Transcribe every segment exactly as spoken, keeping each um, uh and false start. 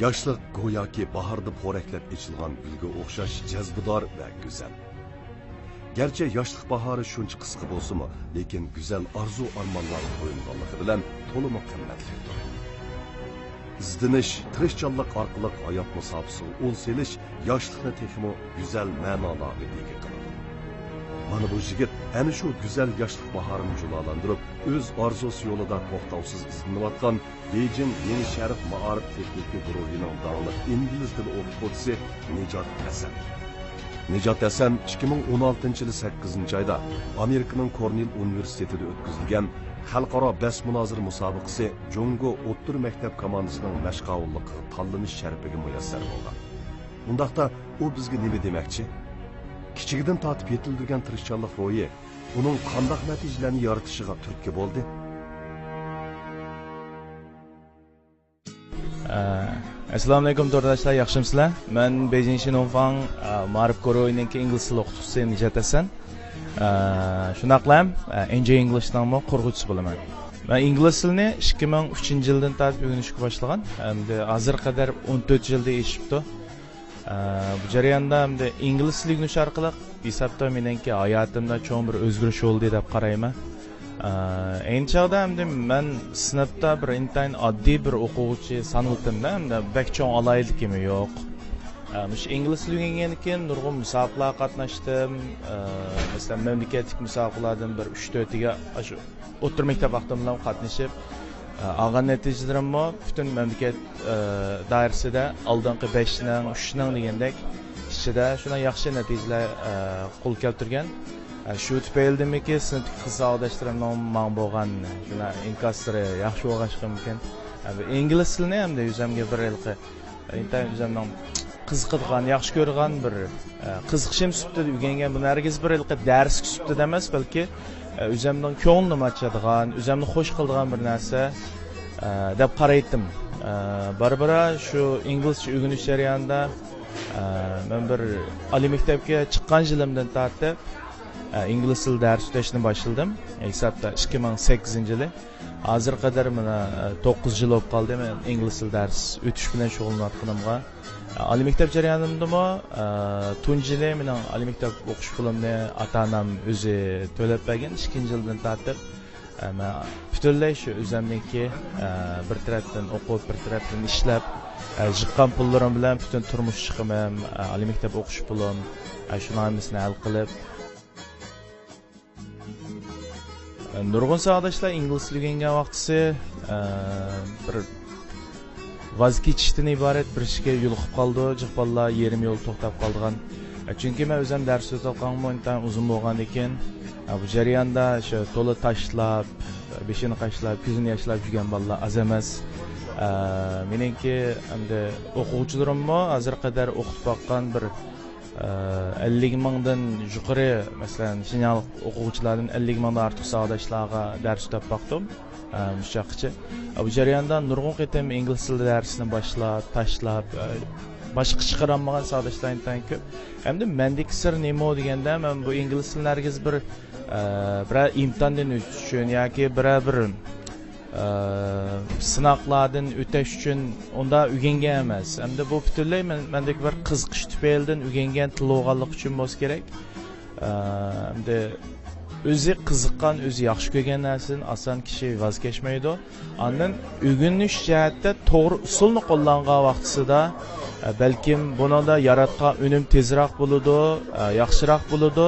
ياشلىق گوياكى باھاردا پورەكلەپ ئېچىلغان گۈلگە ئوخشاش جەزبىدار ۋە گۈزەل. گەرچە ياشلىق باھارى شۇنچە قىسقا بولسىمۇ، لېكىن گۈزەل ئارزۇ-ئارمانلارغا تويۇنغانلىقى بىلەن تولىمۇ قىممەتلىكتۇر. ئىزدىنىش، تىرىشچانلىق ئارقىلىق ھايات مۇساپىسىغا ئۇل سېلىش ياشلىقنى تېخىمۇ گۈزەل مەنالارغا ئىگە قىلىدۇ. مانا بۇ يىگىت ئەنە شۇ گۈزەل ياشلىق باھارىنى جۇلالاندۇرۇپ، ئۆز ئارزۇسى يولىدا توختاۋسىز ئىزدىنىۋاتقان بېيجىڭ يېڭى شەرق مائارىپ تېخنىكا گۇرۇھىنىڭ داڭلىق ئىنگلىز تىلى ئوقۇتقۇچىسى نىجات ھەسەن. نىجات ھەسەن ئىككى مىڭ ئون ئالتىنچى يىلى سەككىزىنچى ئايدا ئامېرىكىنىڭ كورنېل ئۇنىۋېرسىتېتىدا ئۆتكۈزۈلگەن خەلقئارا بەس مۇنازىرە مۇسابىقىسى جۇڭگو ئوتتۇرا مەكتەپ كوماندىسىنىڭ مەشقاۋۇللۇقىغا تاللىنىش شەرىپىگە مۇيەسسەر بولغان. ئۇنداقتا ئۇ بىزگە نېمە دېمەكچى؟ كىچىكىدىن تارتىپ يېتىلدۈرگەن تىرىشچانلىق روھى ئۇنىڭ قانداق نەتىجىلەرنى يارىتىشىغا تۈرتكە بولدى؟ ئە، ئەسسالامۇئەلەيكۇم تورداشلار، ياخشىمۇسىلەر؟ مەن بېيجىڭ شىنۇڭفاڭ، ئە، مائارىپ گۇرۇھىنىڭكى ئىنگلىز تىلى ئوقۇتقۇچىسى نىجات ھەسەن. ئە، شۇنداقلا، ئە، ئېنجوي ئىنگلىشنىڭمۇ قۇرغۇچىسى بولىمەن. مەن ئىنگلىز تىلىنى ئىككى مىڭ ئۈچىنچى يىلدىن تارتىپ ئۆگىنىشكە باشلىغان. ئەمدى ھازىرغا قەدەر ئون تۆت يىلدىن ئېشىپتۇ. ئە، بۇ جەرياندا ئەمدى ئىنگلىز تىلى ئۆگىنىش ئارقىلىق ھېسابتا مېنىڭكى ھاياتىمدا چوڭ بىر ئۆزگىرىش بولدى دەپ قارايمەن. ئە، ئەينى چاغدا ئەمدى مەن سىنىپتا بىر ئىنتايىن ئاددىي بىر ئوقۇغۇچى سانىلىتتىم-دە، ئەمدى بەك چوڭ ئالاھىدىلىكىمۇ يوق. ئە، مۇشۇ ئىنگلىز تىلى ئۆگەنگەندىن كېيىن نۇرغۇن مۇسابىقىلەرگە قاتناشتىم. ئە، مەسىلەن، مەملىكەتلىك مۇسابىقىلەردىن بىر ئۈچ تۆتىگە ئاشۇ ئوتتۇرا مەكتەپ ۋاقتىمدىلا قاتنىشىپ، ئە، ئالغان نەتىجىلىرىممۇ پۈتۈن مەملىكەت، ئە، دائىرىسىدە ئالدىنقى بەشنىڭ، ئۈچنىڭ دېگەندەك ئىچىدە شۇنداق ياخشى نەتىجىلەر، ئە، قول كەلتۈرگەن. ئە، شۇ تۈپەيلىدىنمىكىن، سىنىپتىكى قىز ساۋاقداشلىرىمنىڭ ماڭا بولغان شۇنداق ئىنكاسلىرى ياخشى بولغاچقىمىكىن، ئە، بۇ ئىنگلىز تىلىنى ھەمدە ئۆزۈمگە بىر ھېلىقى ئىنتايىن ئۆزۈمنىڭ قىزىقىدىغان، ياخشى كۆرىدىغان بىر، ئە، قىزىقىشىم سۈپىتىدە ئۆگەنگەن. بۇنى ھەرگىز بىر ھېلىقى دەرسلىك سۈپىتىدە ئەمەس، بەلكى، ئە، ئۆزۈمنىڭ كۆڭلۈمنى ئاچىدىغان، ئۆزۈمنى خوش قىلىدىغان بىر نەرسە، ئە، دەپ قارايتتىم. ئە، بارا-بارا شۇ ئىنگلىزچە ئۆگىنىش جەريانىدا، ئە، مەن بىر ئالىي مەكتەپكە چىققان يىلىمدىن تارتىپ، ئە، ئىنگلىز تىلى دەرس ئۆتەشنى باشلىدىم. ھېسابتا ئىككى مىڭ سەككىزىنچى يىلى. ھازىرغا قەدەر مانا، ئە، توققۇز يىل بولۇپ قالدى، مەن ئىنگلىز تىلى دەرس ئۆتۈش بىلەن شۇغۇللىنىۋاتقىنىمغا. ئە، ئالىي مەكتەپ جەريانىمدىمۇ، ئە، تۇنجى يىلى مېنىڭ ئالىي مەكتەپ ئوقۇش پۇلۇمنى ئاتا-ئانام ئۆزى تۆلەپ بەرگەن. ئىككىنچى يىلدىن تارتىپ، ئە، مەن پۈتۈنلەي شۇ ئۆزۈمنىڭكى، ئە، بىر تەرەپتىن ئوقۇپ، بىر تەرەپتىن ئىشلەپ، ئە، يىغقان پۇللىرىم بىلەن پۈتۈن تۇرمۇش چىقىمىم، ئە، ئالىي مەكتەپ ئوقۇش پۇلۇم، ئە، شۇنىڭ ھەممىسىنى ھەل قىلىپ، نۇرغۇن ساۋاقداشلار ئىنگلىز تىلى ئۆگەنگەن ۋاقتىسى، ئە، بىر ۋاز كېچىشتىن ئىبارەت بىر ئىشكە يولۇقۇپ قالىدۇ، جىق بالىلار يېرىم يولدا توختاپ قالىدىغان. ئە، چۈنكى مەن ئۆزۈم دەرس ئۆتۈۋاتقانغىمۇ ئىنتايىن ئۇزۇن بولغاندىكىن، ئە، بۇ جەرياندا شۇ تولا تاشلاپ، بېشىنى قاشلاپ، كۆزىنى ياشلاپ يۈرگەن بالىلار ئاز ئەمەس. ئە، مېنىڭكى ئەمدى ئوقۇغۇچىلىرىممۇ ھازىرغا قەدەر ئوقۇتۇپ باققان بىر ئەللىك مىڭدىن يۇقىرى، مەسىلەن، شىنجاڭلىق ئوقۇغۇچىلاردىن ئەللىك مىڭدىن ئارتۇق ساۋاقداشلارغا دەرس ئۆتەپ باقتىم، ئە، مۇشۇ چاغقىچە. ئە، بۇ جەرياندا نۇرغۇن قېتىم ئىنگلىز تىلى دەرسىنى باشلاپ، تاشلاپ، ئە، باشقا چىقىرالمىغان ساۋاقداشلار ئىنتايىن كۆپ. ئەمدى مەندىكى سىر نېمە دېگەندە، مەن بۇ ئىنگلىز تىلىنى ھەرگىز بىر، ئە، بىرەر ئىمتىھاندىن ئۆتۈش ئۈچۈن ياكى بىرەر بىر ئە، سىناقلاردىن ئۆتەش ئۈچۈن ئۇنداق ئۆگەنگەن ئەمەس. ئەمدى بۇ پۈتۈنلەي مەن-، مەندىكى بىر قىزىقىش تۈپەيلىدىن ئۆگەنگەن تىل بولغانلىقى ئۈچۈن بولسا كېرەك. ئە، ئەمدى ئۆزى قىزىققان، ئۆزى ياخشى كۆرگەن نەرسىدىن ئاسان كىشى ۋاز كەچمەيدۇ. ئاندىن ئۆگىنىش جەھەتتە توغرا ئۇسۇلنى قوللانغان ۋاقتىسىدا، ئە، بەلكىم بۇنىڭدا ياراتقان ئۈنۈم تېزراق بولىدۇ، ئە، ياخشىراق بولىدۇ.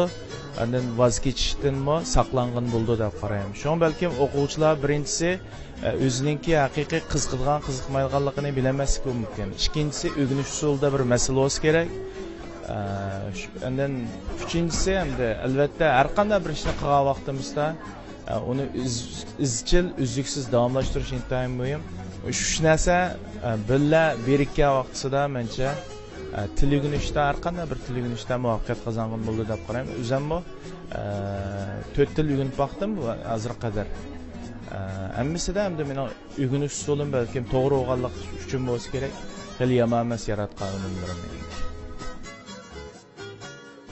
ئاندىن ۋاز كېچىشتىنمۇ ساقلانغىلى بولىدۇ دەپ قارايمەن. شۇڭا بەلكىم ئوقۇغۇچىلار بىرىنچىسى، ئە، ئۆزىنىڭكى ھەقىقىي قىزىقىدىغان، قىزىقمايدىغانلىقىنى بىلەلمەسلىكى مۇمكىن. ئىككىنچىسى، ئۆگىنىش ئۇسۇلىدا بىر مەسىلە بولسا كېرەك. ئە، شۇ، ئاندىن ئۈچىنچىسى، ئەمدى ئەلۋەتتە ھەر قانداق بىر ئىشنى قىلغان ۋاقتىمىزدا، ئە، ئۇنى ئىز-، ئىزچىل، ئۈزلۈكسىز داۋاملاشتۇرۇش ئىنتايىن مۇھىم. شۇ ئۈچ نەرسە، ئە، بىللە بىرىككەن ۋاقتىسىدا، مەنچە، ئە، تىل ئۆگىنىشتە، ھەر قانداق بىر تىل ئۆگىنىشتە مۇۋەپپەقىيەت قازانغىلى بولىدۇ دەپ قارايمەن. ئۆزۈممۇ، ئە، تۆت تىل ئۆگىنىپ باقتىم ھازىرغا قەدەر. ئە، ھەممىسىدە ئەمدى مېنىڭ ئۆگىنىش ئۇسۇلۇم بەلكىم توغرا بولغانلىقى ئۈچۈن بولسا كېرەك، خېلى يامان ئەمەس ياراتقان ئۈنۈملىرىم.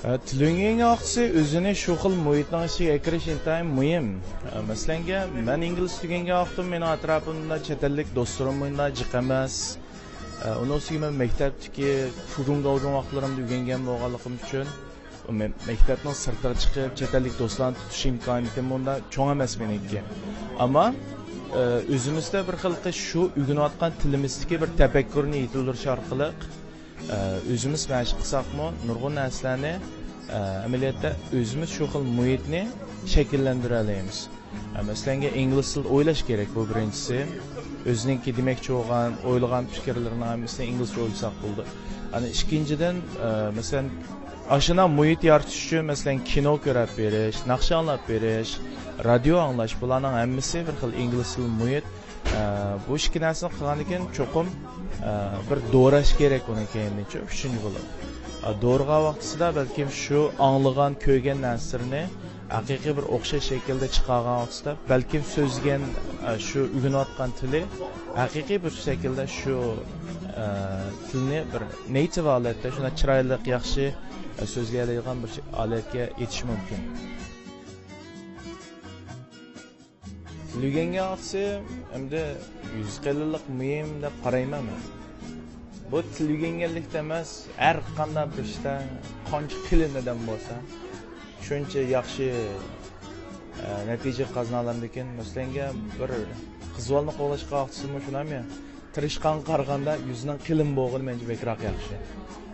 ئە، تىل ئۆگەنگەن ۋاقتىسى ئۆزىنى شۇ خىل مۇھىتنىڭ ئىچىگە كىرىش ئىنتايىن مۇھىم. ئە، مەسىلەنگە، مەن ئىنگلىز تۆگەنگەن ۋاقتىم مېنىڭ ئەتراپىمدا چەت ئەللىك دوستلىرىم مۇنداق جىق ئەمەس. ئۇنىڭ ئۈستىگە مەن مەكتەپتىكى فۇگۇڭ گاۋجۇڭ ۋاقىتلىرىمدا ئۆگەنگەن بولغانلىقىم ئۈچۈن، مە-، مەكتەپنىڭ سىرتىغا چىقىپ، چەت ئەللىك دوستلارنى تۇتۇش ئىمكانىيىتىم ئۇنداق چوڭ ئەمەس مېنىڭكى. ئەمما، ئە، ئۆزىمىزدە بىر خىل قىل-، شۇ ئۆگىنىۋاتقان تىلىمىزدىكى بىر تەپەككۇرنى يېتىلدۈرۈش ئارقىلىق، ئە، ئۆزىمىز مەشىق قىلساقمۇ، نۇرغۇن نەرسىلەرنى، ئە، ئەمەلىيەتتە ئۆزىمىز شۇ خىل مۇھىتنى شەكىللەندۈرەلەيمىز. ئە، مەسىلەنگە، ئىنگلىز تىلىدا ئويلاش كېرەك، بۇ بىرىنچىسى. ئۆزىنىڭكى دېمەكچى بولغان، ئويلىغان پىكىرلىرىنىڭ ھەممىسىنى ئىنگلىزچە ئويلىساق بولىدۇ. ئەنە ئىككىنچىدىن، ئە، مەسىلەن، ئاشۇنداق مۇھىت يارىتىش ئۈچۈن، مەسىلەن، كىنو كۆرۈپ بېرىش، ناخشا ئاڭلاپ بېرىش، رادىيو ئاڭلاش، بۇلارنىڭ ھەممىسى بىر خىل ئىنگلىز تىل مۇھىت. ئە، بۇ ئىككى نەرسىنى قىلغاندىن كېيىن چوقۇم، ئە، بىر دوراش كېرەك ئۇنىڭ كەينىدىنچۇ، ئۈچىنچى بولۇپ. ئە، دورىغان ۋاقتىسىدا بەلكىم شۇ ئاڭلىغان، كۆرگەن نەرسىلىرىنى ھەقىقىي بىر ئوخشاش شەكىلدە چىقارغان ۋاقتىسىدا، بەلكىم سۆزلىگەن، ئە، شۇ ئۆگىنىۋاتقان تىلى ھەقىقىي بىر شەكىلدە شۇ، ئە، تىلنى بىر نېيتىۋ ھالەتتە شۇنداق چىرايلىق، ياخشى، ئە، سۆزلىيەلەيدىغان بىر ش-، ھالەتكە يېتىشى مۇمكىن. تىل ئۆگەنگەن ۋاقتىسى ئەمدى يۈز قېلىنلىق مۇھىم دەپ قارايمەن مەن. بۇ تىل ئۆگەنگەنلىكتە ئەمەس، ھەر قانداق بىر ئىشتا قانچە قېلىن ئادەم بولسا، شۇنچە ياخشى، ئە، نەتىجە قازىنالامدىكىن. مەسىلەنگە، بىر قىز بالىنى قوغلاشقا ۋاقتىسىمۇ شۇنداقمۇ؟ تىرىشقانغا قارىغاندا يۈزنىڭ قېلىن بولغىنى مەنچە بەكرەك ياخشى.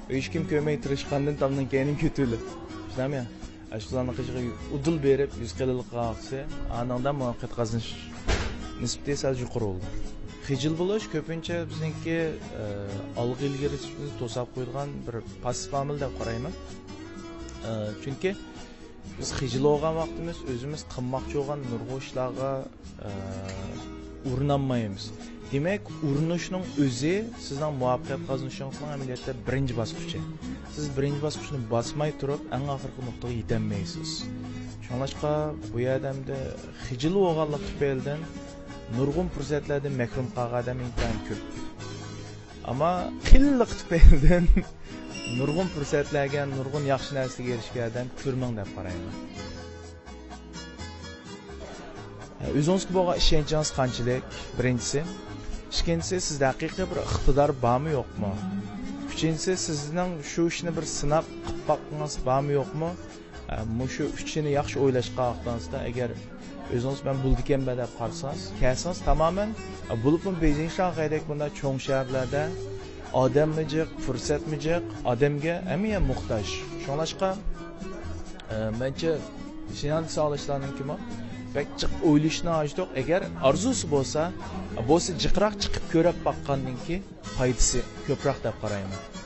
ھېچكىم كۆرمەي تىرىشقاندىن تامنىڭ كەينىنى كۆتۈرۈپ، شۇنداقمۇ؟ ئاشۇلارنىڭ قېشىغا ئۇدۇل بېرىپ، يۈز قېلىنلىق قىلغانسى، ئانىڭدا مۇۋەپپەقىيەت قازىنىش نىسبىتى سەل يۇقىرى بولىدۇ. خىجىل بولۇش كۆپىنچە بىزنىڭكى، ئە، ئالغا ئىلگىرىلىشىمىزنى توساپ قويىدىغان بىر پاسسىپ ئامىل دەپ قارايمەن. ئە، چۈنكى بىز خىجىل بولغان ۋاقتىمىز ئۆزىمىز قىلماقچى بولغان نۇرغۇن ئىشلارغا ئە، ئۇرۇنالمايمىز. دېمەك، ئۇرۇنۇشنىڭ ئۆزى سىزنىڭ مۇۋەپپەقىيەت قازىنىشىڭىزنىڭ ئەمەلىيەتتە بىرىنچى باسقۇچى. سىز بىرىنچى باسقۇچنى باسماي تۇرۇپ، ئەڭ ئاخىرقى نۇقتىغا يېتەلمەيسىز. شۇڭلاشقا بۇ يەردە ئەمدى خىجىل بولغانلىق تۈپەيلىدىن نۇرغۇن پۇرسەتلەردىن مەھرۇم قالغان ئادەم ئىنتايىن كۆپ. ئەمما قېلىنلىق تۈپەيلىدىن نۇرغۇن پۇرسەتلەرگە، نۇرغۇن ياخشى نەرسىلەرگە ئېرىشكەن ئادەم كۆرمەڭ دەپ قارايمەن. ئۆزىڭىزگە بولغان ئىشەنچىڭىز قانچىلىك؟ بىرىنچىسى. ئىككىنچىسى، سىزدە ھەقىقىي بىر ئىقتىدار بارمۇ، يوقمۇ؟ ئۈچىنچىسى، سىزنىڭ شۇ ئىشنى بىر سىناپ قىلىپ باققىڭىز بارمۇ، يوقمۇ؟ ئە، مۇشۇ ئۈچىنى ياخشى ئويلاشقان ۋاقتىڭىزدا، ئەگەر ئۆزىڭىز مەن بولىدىكەنمەن دەپ قارىسىڭىز، كەلسىڭىز تامامەن، ئە، بولۇپمۇ بېيجىڭ شاڭخەيدەك بۇنداق چوڭ شەھەرلەردە ئادەممۇ جىق، پۇرسەتمۇ جىق، ئادەمگە ھەممە يەر موھتاج. شۇڭلاشقا، ئە، مەنچە شىنان ساغلاشلارنىڭكىمۇ بەك جىق ئويلىشىشنىڭ ھاجىتى يوق. ئەگەر ئارزۇسى بولسا، بولسا جىقراق چىقىپ كۆرۈپ باققاندىن كېيىن پايدىسى كۆپرەك دەپ قارايمەن.